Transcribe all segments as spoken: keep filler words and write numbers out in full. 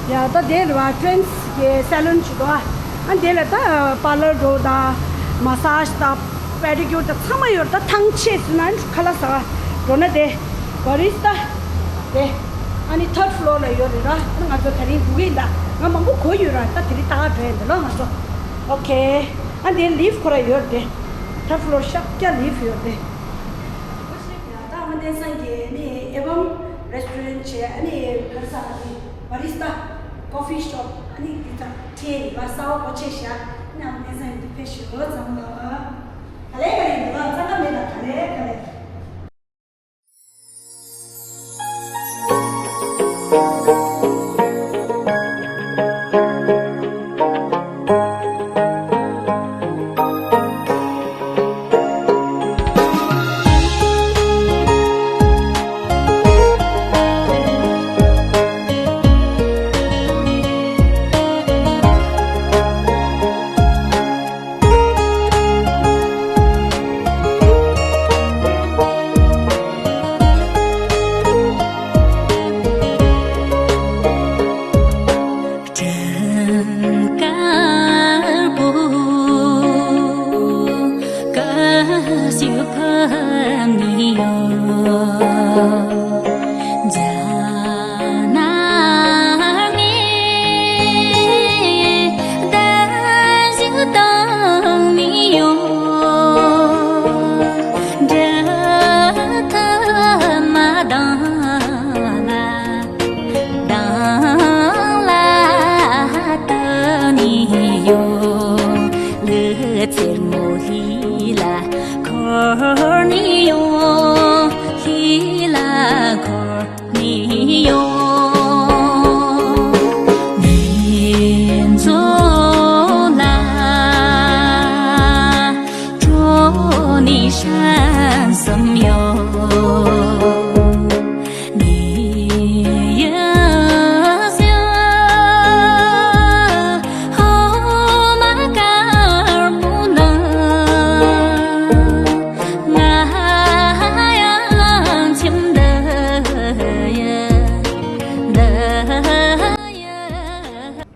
ཡ་ད་དེ་རེད་བ། ཀྲེན་སི་གི་སེ་ལོན་ཞིག་འདུག་ཨ། ཨ་དེ་ལ་ད་པར་ལར་འགྲོ་དང་། མ་སཱ་ཇི་དང་པེ་ཌི་ཀིའུར་དང་ཚང་མ་ཡོད་རེད། ད་ཐང་ཆད་ཟིན་ན་ཁ་ལག་ཟ་བ་འགྲོ་ན། དེ་བ་རི་སི་ཏ་དེ་ཨ་ནི་ཐར་ཌི་ཕི་ལོར་ལ་ཡོད་རེད་ར། ཨ་ང་ཚོ་དེ་རིང་སྒུག་གི་ཡིན། ད་ང་མང་པོ་གོ་ཡོད་ར། ད་དེ་རིང་ད་ག་འགྲོ་ཡིན་འདི་ལོ་ང་ཚོ། ཨོ་ཁེ། ཨ་དེ་ལིབ་ཁོ་ར་ཡོད་རེད། དེ་ཐར་ཌི་ཕི་ལོར་ཤར་རྒྱག་ལིབ་ཡོད་རེད། ད་དབང་ལྡན་ཚང་གི་ནི་ཨེ་བམ་རེ་སི་ཊོ་རན་ཊི་བྱས། ཨ་ནི་ག་རེ་ཟེར། ཨ་ནི་བ་རི་སི་ཏ་ཀོ་ཕི་ཤོབ། ཨ་ནི་འདི་ད་ཁྲལ་ཡིན་པ་གསར་པ་སྒོ་ཕྱེ་བཞག་ཨ་ནི་དབང་ལྡན་ཚང་གི་འདི་ཕེབས་ཤིག་འོ་ཚང་མ། ག་ལེ་ག་ལེ་འདི་ལ་ཚང་ཀ་མེད་ལ། ག་ལེ་ག་ལེ།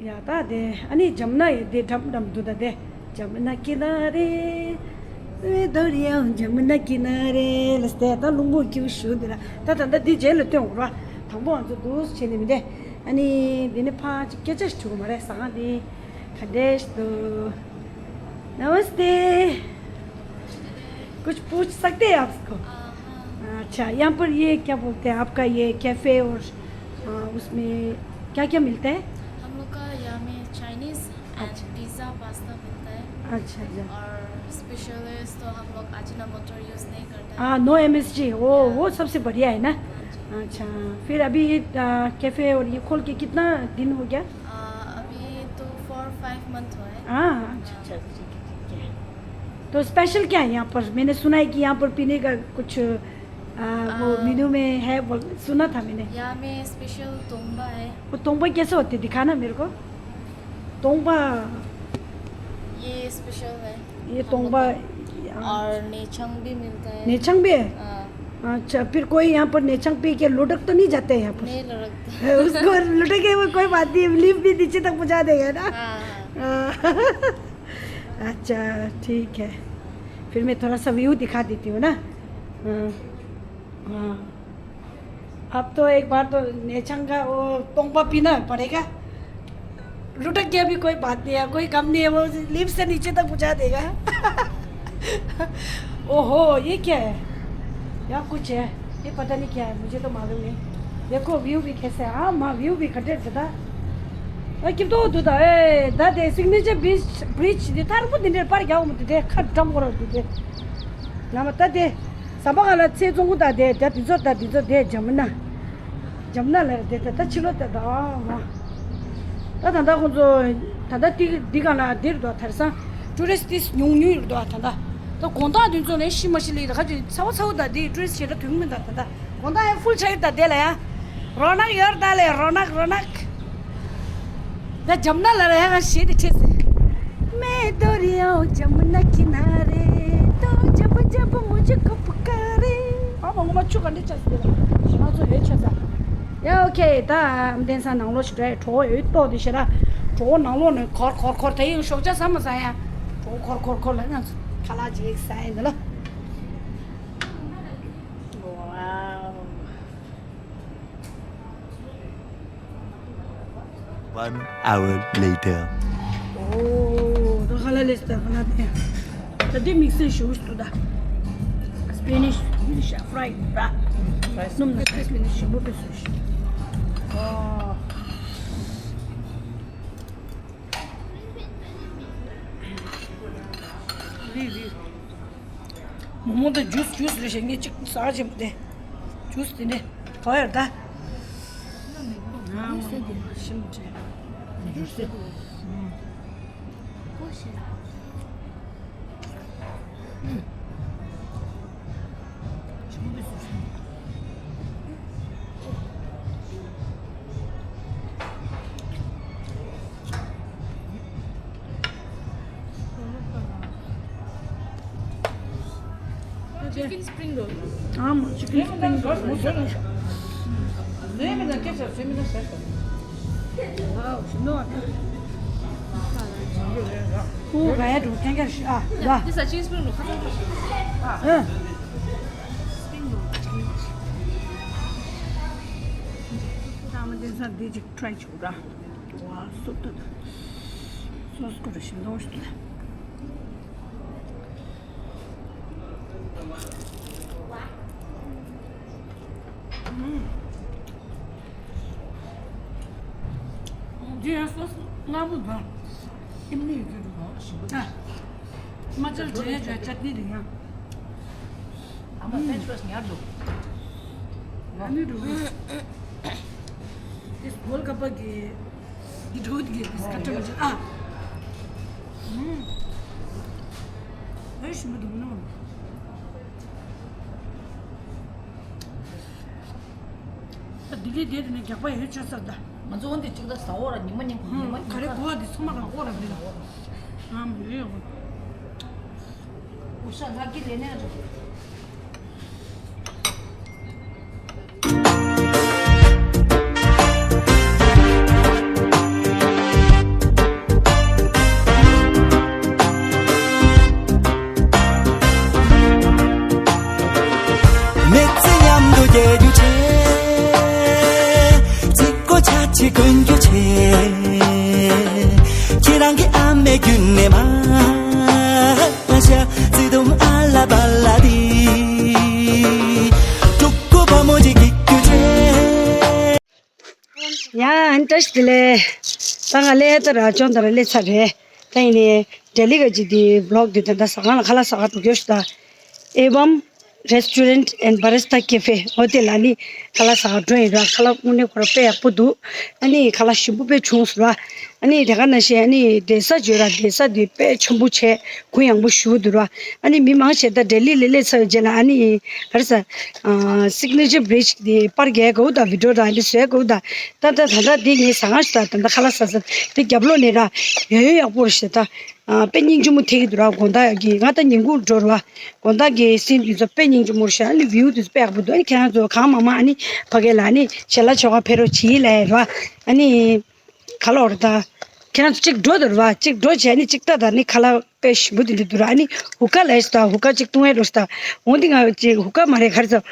ཡ་ད་དེ་ཨ་ནི་ཇམ་ན་ཡི་དེ་འགྲམ་འགྲམ་འདུག་ད་དེ། ཇམ་ན་ཀི་ན་རེ། ཨེ་དོ་རི་ཡང་ཇམ་ན་ཀི་ན་རེ་ལ་སྟེ། ད་རླུང་བུ་ཀིའུ་ཞུ་འདི་ར། ད་ད་ད་འདི་རྗེས་ལ་སྟོན་འོ་ར། དང་པོ་ང་ཚོ་འདུག་བྱས་ནས་མི་འདེ། ཨ་ནི་འདི་ནི་ཕ་ཅིག་སྐད་ཆ་ཞིག་དྲི་དགོས་མ་རེད། ཟ་ཁང་འདི་ག་འདྲས་ཞིག་འདུག नमस्ते। कुछ पूछ सकते हैं आपको? हाँ, हाँ। अच्छा, यहाँ पर ये क्या बोलते हैं आपका ये कैफे और, अ, उसमें क्या क्या मिलता है? हम लोग का यहाँ में चाइनीज एंड अच्छा। पिज़्ज़ा, पास्ता मिलता है। अच्छा, अच्छा। और स्पेशलिस्ट तो हम लोग अजीनामोटो यूज़ नहीं करता है। हाँ, नो एमएसजी। वो, हाँ। वो सबसे बढ़िया है ना? हाँ जी। अच्छा, फिर अभी ये, अ, कैफे और ये खोल के कितना दिन हो गया? अ, अभी तो फोर फाइव मंथ हुआ है। हाँ, अच्छा, अच्छा, ठीक है, ठीक है। तो स्पेशल क्या है यहाँ पर? मैंने सुना है कि यहाँ पर पीने का कुछ, आ, वो आ, मेन्यू में है बोल, सुना था मैंने। यहाँ में स्पेशल तोंबा है। वो तोंबा कैसे होते, दिखाना मेरे को। तोंबा। ये स्पेशल है ये हम लोग तोंबा। का। और नेचंग भी मिलता है। नेचंग भी है? हाँ। अच्छा, फिर कोई यहाँ पर नेचंग पी के लुढ़क तो नहीं जाते हैं यहाँ पर? नहीं लुढ़कता। उसको लुढ़के वो कोई बात नहीं, लिफ्ट भी नीचे तक पहुँचा देगा ना। हाँ, हाँ। हाँ। अच्छा, ठीक है। फिर मैं थोड़ा सा व्यू दिखा देती हूँ ना। हाँ। हाँ। अब तो एक बार तो नेचंग का वो तोंबा पीना पड़ेगा। लुढ़क गया भी कोई बात नहीं है, कोई गम नहीं है, वो लिफ्ट से नीचे तक पहुँचा देगा। ओहो, ये क्या है? यहाँ कुछ है, ये पता नहीं क्या है, मुझे तो मालूम नहीं। देखो व्यू भी कैसे है। हाँ माँ, व्यू भी खटे दादा। अरे कितो दुदा ए दादे सिग्नेचर बीच ब्रिज दे थार को दिन पर क्या मत दे खत्म करो दे। ना मत दे। ཟམ་པ་སྒང་ལ་ཚེ་བཙོང་གི་ད་དེ་ད་དེ་ཚོ་ད་དེ་ཚོ་དེ་འཇམ་ན། འཇམ་ན་ལ་རེད་དེ་ད་ད་ཕྱི་ལོགས་དེ་ད་ཨ་མ། ད་ད་ད་ཁོང་ཚོ་ད་ད་དེ་འདི་སྒང་ལ་དེ་རེད་དོ། དེང་སང་ཊུ་རི་སི་ཊི་ཉུང་ཉུང་རེད་དོ། ད་ད་ད་དགོང་དག་དུས་ཚོད་ནས་ཤི་མ་ཤི་ལི་ད་ཁ་ཅིག་ཚ་བ་ཚ་བོ་ད་དེ་ཊུ་རི་སི་ཊི་ཞེ་དྲག་དུས་མི་ད་ད་ད་དགོང་དག་ཡང་ཕུལ་ཆགས་ད་དེ་ལ་ཡ། རོ་ནག་ཡོད་ད་ལེ་རོ་ནག་རོ་ནག་ད་ཇམ་ན་ལ་ར་ཡང་ཞེས་དེ་ཁྲིད་ཟེར། मैं दौड़िया हूँ जमुना किनारे, तो जब जब मुझको पुकारे। ཨ་མ་ངོ་མ་ཆུ་ག་འདྲ་ཆགས་ཟེར་ལ་ང་ཚོ་ལས་ཆགས་ས། ཡ་ཨོ་ཁེ། ད་བསྟན་ས་ནང་ལོགས་ཤིག་འགྲོ་ཡ། གྲོད་ཁོག་ཡོད་ཏོག་དེ་ཤི་ར། གྲོད་ཁོག་ནང་ལོགས་ནས་འཁོར་འཁོར་འཁོར། དེ་ཡང་ཞོགས་ཇ་ཟ་མ་ཟ་ཡ། གྲོད་ཁོག་འཁོར་འཁོར་འཁོར་ལ་ང་ཚོ་ཁ་ལག་ཅིག་ཟ་ཡ་འདི་ལ། One hour later. ཨོ། ད་ཁ་ལག་ལས་ད་ཁ་ལག་དེ། ད་དེ་དམིགས་བསལ་ཞུ་ཞུ་ད། སྤེ་ནིཤ་ཤ་ཕ་རའི་ར། སྣུམ་ནང་སྤེ་ནིཤ་ཞིམ་པོ་དཔེ་སྲིད་ཤག་ཨོ། རི་རི། མོག་མོག་དང་ཇུས་ཇུས་རེ་བཞིན་ངས་གཅིག་ཟ་བྱེད་མི་དེ། ཇུས་དེ་ནས་ག་ཡར་ད། ང་མོག་མོག་ཞིམ་དྲན། ཇུས་དེ། Chicken spring roll. ཨམ། chicken spring roll. Wow, no. ཨོ། ག་ཡ་འགྲོ་ཀྱང་ཀྱང་ཤི་ཨ། ལ། This is chicken spring roll. ཨ། Spring roll. ད་མ་དེ་ས་འདི་ཅིག་try བྱུང་ར། ཝ། སོ་ཏུ། སོ་སྐོར་ཞིམ་མདོག་ཞིག་ཏུ། འདི་ཡང་སོ་སོ་མངར་མོ་དང་ཨེམ་ནི་ཡོད་རྒྱུ་འདུག་གོ་ཞིམ་པོ། ཨ། མ་ཅར་འདྲ་ཡ་འདྲ་ཅར་ནི་རེད་ཡ། ཨ་མ་ཕེན་ཆི་ཕ་རའེ་སི་ཉར་འདུག་ཨ་ནི་འདུག་དེ་གོལ་ཀ་པ་གི་འདི་འགྲོ་གི་འདུག་དེ་སྐད་ཆ་མ་བྱེད་ཨ། ཨུམ། ཨེ་ཞིམ་པོ་འདུག་ནོ། ད་ལྡི་ལི་བསྡད་དེ་ནས་རྒྱགས་པ་ཡོད་ཆོག་ས་ད། ང་ཚོ་འོན་ཏེ་གཅིག་ད་ཟ་འོ་ར་ཉི་མ་ཉིན་ཉི་མ་ཉིན་ག་རེ་གོ་བ་འདི་ཚང་མ་རང་ཨོ་ར་འདི་ལ་འོ་ར། ང་མི་ཡོད་འོ། ཨུ་ཤ་ལྷ་གི་ལས་ནས་འགྲོ། མི་ཚེ་མཉམ་དུ་སྐྱེལ་རྒྱུ་བྱས། རྩིས་སྒོ་ཆ་ཆེ་གོན་རྒྱུ་བྱས། ཁྱེད་རང་གི་ཨ་མའི་རྒྱུད་ནས་མ་ཤ་བརྩེ་དུང་ཨ་ལ་པ་ལ་དི། ཕྲུ་གུ་བུ་མོ་ཅིག་སྐྱེ་རྒྱུ་བྱས། ཡ་ཨན་བཀྲ་ཤིས་བདེ་ལེགས། ད་ང་ལས་ད་ར་ཅོང་ད་ར་ལས་ཚར་རེད། ད་ཡིན་ནའི་ལྡི་ལི་ག་ཅིག་དེ་vlog་དེ་ད་ད་ཟ་ཁང་ལ་ཁ་ལག་ཟ་ག་འགྲོ་རྒྱུ་ཞིག་ད། Avam Restaurant and Barista Cafe ཨོ་དེ་ལ་ནི་ཁ་ལག་ཟ་ག་འགྲོ་ཡིན་ར། ཁ་ལག་དངོས་གནས་ཁོ་ར་དཔེ་ཡག་པོ་འདུག་ཨ་ནི་ཁ་ལག་ཞིམ་པོ་དཔེ་བྱུང་སོང་ར། ཨ་ནི་དེ་ག་ནང་བཞིན་ཨ་ནི་བསྡད་ས་བརྗོད་ར། བསྡད་ས་དེ་དཔེ་ཆེན་པོ་བྱས་གུ་ཡངས་པོ་ཞུ་འདུག་ར། ཨ་ནི་མི་མང་ཆེ་ད་ལྡི་ལི་ལ་སླེབས་ཚར་བའི་རྗེས་ལ་ཨ་ནི་ག་རེ་ཟ། signature bridge དེ་པར་རྒྱག་དགོས་ད་video དང་འདི་བཟོ་དགོས་ད། ད་ད་ད་ད་འདི་ངའི་ཟ་ཁང་ཞིག་ད་ད་ད་ཁ་ལག་ཟ་ས་དེ་རྒྱབ་ལོགས་ནས་ར་ཡོད་ཡོད་ཡག་པོ་རེད་ཤག་ད། དཔེ་སྙིང་རྗེ་མོ་ཐེབས་ཀྱི་འདུག་ར། དགོང་དག་གི་ང་ད་ཉིན་གུང་འགྲོ་ར་བ། དགོང་དག་གི་སིན་དེ་ཚོ་དཔེ་སྙིང་རྗེ་མོ་རེད་ཤག་ཨ་ནི་view དེ་ཚོ་དཔེ་ཡག་པོ་འདུག་ཨ་ནི་ཁྱེད་རང་ཚོ་གང་མང་མང་ཨ་ནི་ཕ་གི་ལ་ཨ་ནི་ཞལ་ལག་མཆོད་གར་ཕེབས་རོགས་གྱིས་ལབ་ཡ་ར་བ། ཨ་ནི། ག་ལོར་ད། ཁྱེད་རང་ཚོ་གཅིག་འགྲོ་དོར་བ་གཅིག་འགྲོ་བྱས་ནི་གཅིག་ལྟ་ད་ནི་ཁ་ལག་དཔེ་ཞིམ་པོ་དེ་འདྲ་འདུག་ར། ཨ་ནི་ཧུ་ཀ་ལས་ད་ཧུ་ཀ་གཅིག་བཏུང་ཡས་འགྲོ་ད། འོ་འདི་ང་གཅིག་ཧུ་ཀ་མ་རེད་ག་རེ་ཚོ།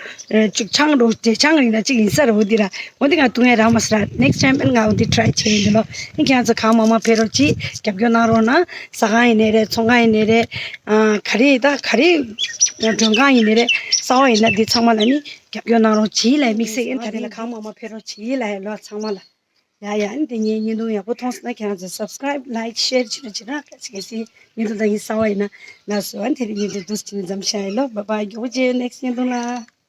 གཅིག་ཆང་འགྲོ་དེ་ཆང་ཡིན་ན་གཅིག་ཡིན་ས་རེད་འོ་འདི་ར། འོ་འདི་ང་བཏུང་ཡས་རག་མ་སོང་ར། next time ཨ་ནི་ང་འོ་འདི་try བྱས་ཡིན་འདི་ལོ། ཨ་ནི་ཁྱེད་རང་ཚོ་གང་མང་མང་ཕེབས་རོགས་གྱིས་རྒྱབ་སྐྱོར་གནང་རོགས་གནང་། ཟ་ཁང་ཡིན་ནའི་རེད། ཚོང་ཁང་ཡིན་ནའི་རེད། ག་རེ་ད་ག་རེ། མགྲོན་ཁང་ཡིན་ནའི་རེད། གསར་པ་ཡིན་ན་འདི་ཚང་མ་ལ་ནི་རྒྱབ་སྐྱོར་གནང་རོགས་གྱིས་ལབ་དམིགས་བསལ་ཨ་ནི་ད་རེས་ལ་གང་མང་མང་ཕེབས་རོགས་གྱིས་ལབ་ཡ་ལོ་ཚང་མ་ལ། ཡ་ཡ། ཨ་ནི་དེ་ངའི་བརྙན་ཐུང་ཡག་པོ་མཐོང་སོང་ན་ཁྱེད་རང་ཚོ་subscribe, like, share བྱེད་རོགས་བྱེད་ར། གལ་སྲིད་བརྙན་ཐུང་ད་ཡིན་གསར་པ་ཡིན་ན་ལགས་སོ། ཨ་ནི་དེ་རིང་བརྙན་ཐུང་འདུག་སེ་བྱས་ནས་མཚམས་བཞག་ཡིན་ལོ། bye bye། མགྱོགས་པོ་བྱས་next བརྙན་ཐུང་ལ།